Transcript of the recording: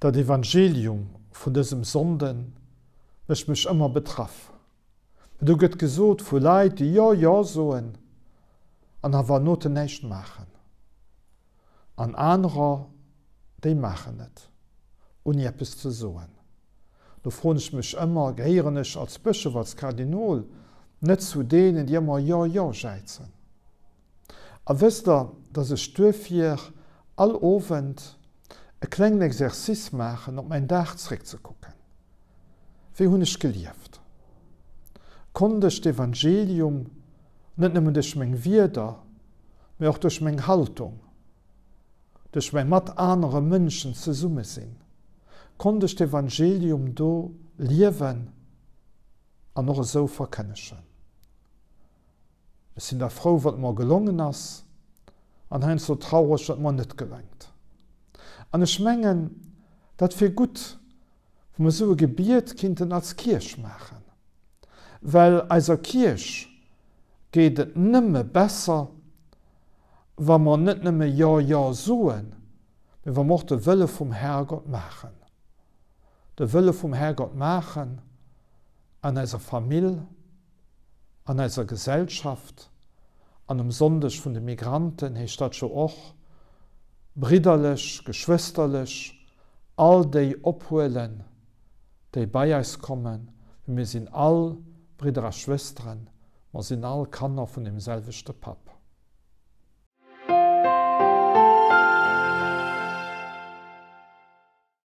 Dat Evangelium vun dësem Sonnde mécht mech ëmmer betraff. Do gëtt gesot vu Leit, déi Jo, Jo soen an awer noten näischt maachen. An anerer, déi maachen et, ouni eppes ze soen. Do froen ech mech ëmmer, Gehéieren ech als Bëschof, als Kardinol net zu deenen, déi ëmmer Jo, Jo jäizen? A wësst Der, dass ech duerfir all Owend e klengen Exercice maachen, op mäin Dag zréckzekucken? Wéi hunn ech gelieft? Konnt ech d'Evangelium net nëmmen duerch meng Wierder, mä och duerch meng Haltung, duerch mäi mat anere Mënschen Zesummesinn, konnt ech d'Evangelium do liewen an och esou verkënnegen? Ech sinn da frou, wann et mer gelongen ass, an heiansdo traureg, wann et mer net geléngt. An ech mengen, dat wier gutt, wa mer esou e Gebiet kinnten als Kierch maachen, well eiser Kierch geet et nëmme besser, wa mer net nëmme Jo, Jo soen, mee wa mer och de Wëlle vum Herrgott maachen. De Wëlle vum Herrgott maachen an eiser Famill, An eiser Gesellschaft an um Sonndeg vun de Migranten heescht dat jo och, bridderlech, geschwësterlech all déi ophuelen, déi bei eis kommen, well mir sinn all Bridder a Schwësteren, mer sinn all Kanner vun deem selwechte Papp.